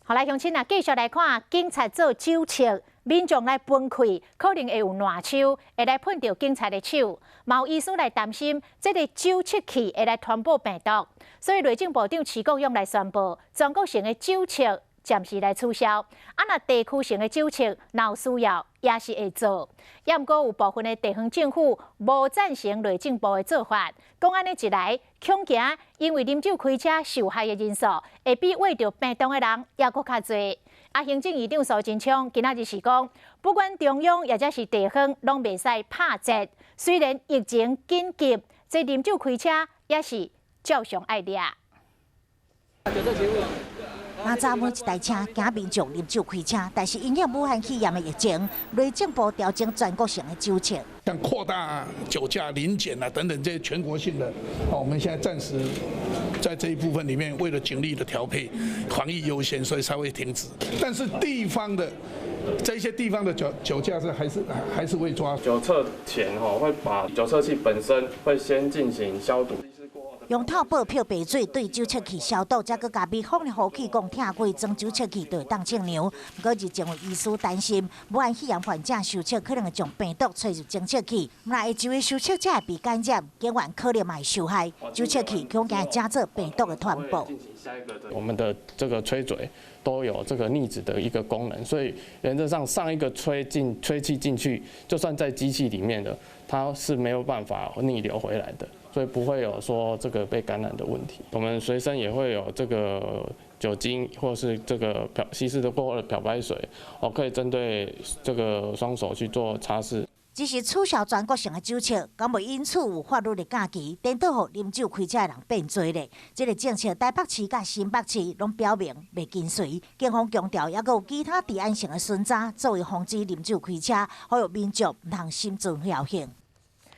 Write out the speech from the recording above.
好來，鄉親啊，繼續來看警察做酒測，民眾來分氣，可能會有爛手，會來噴著警察的手。嘛有醫師來擔心，這个酒測器會來傳播病毒，所以內政部長徐國勇來宣布，全國性的酒測暫時來取消。啊，若地區性的酒測，若有需要也是會做。也毋過有部分的地方政府無贊成內政部的做法，講按呢一來，恐驚因為啉酒開車受害的人數會比秽著病毒的人猶閣較濟。啊，行政院長蘇貞昌今仔日是講，不管中央抑者是地方，攏袂使拍折。雖然疫情緊急，這啉酒開車也是照常愛掠。那早每一台車驚民眾啉酒開車，但是因應武漢肺炎的疫情，內政部調整全國性的酒測，像擴大酒駕臨檢啊等等這些全國性的，我們現在暫時在這一部分裡面，為了警力的調配，防疫優先，所以稍微停止。但是地方的這些地方的酒駕是還是會抓。酒測前吼會把酒測器本身會先進行消毒。用透布漂白水對酒測器消毒，才閣共密封的呼氣管拆開裝酒測器就會當測量。毋過日前有醫師擔心，武漢肺炎患者受測可能會將病毒吹入偵測器，若下一位受測者會被感染，警員可能嘛會受害。酒測器恐驚會加做病毒的傳播。我們的這個吹嘴都有這個逆止的一個功能，所以原則上上一個吹氣進去，就算在機器裡面的，它是沒有辦法逆流回來的。所以不會有說這個被感染的問題。我們隨身也會有這個酒精，或是這個漂稀釋的過後的漂白水，哦，可以針對這個雙手去做擦拭。只是取消全國性的酒測，敢袂因此有法律的假期，顛倒予啉酒開車的人變濟咧。這个政策，台北市佮新北市攏表明袂跟隨。警方強調，猶閣有其他治安性的巡查，作為防止啉酒開車，呼籲民眾毋通心存僥倖。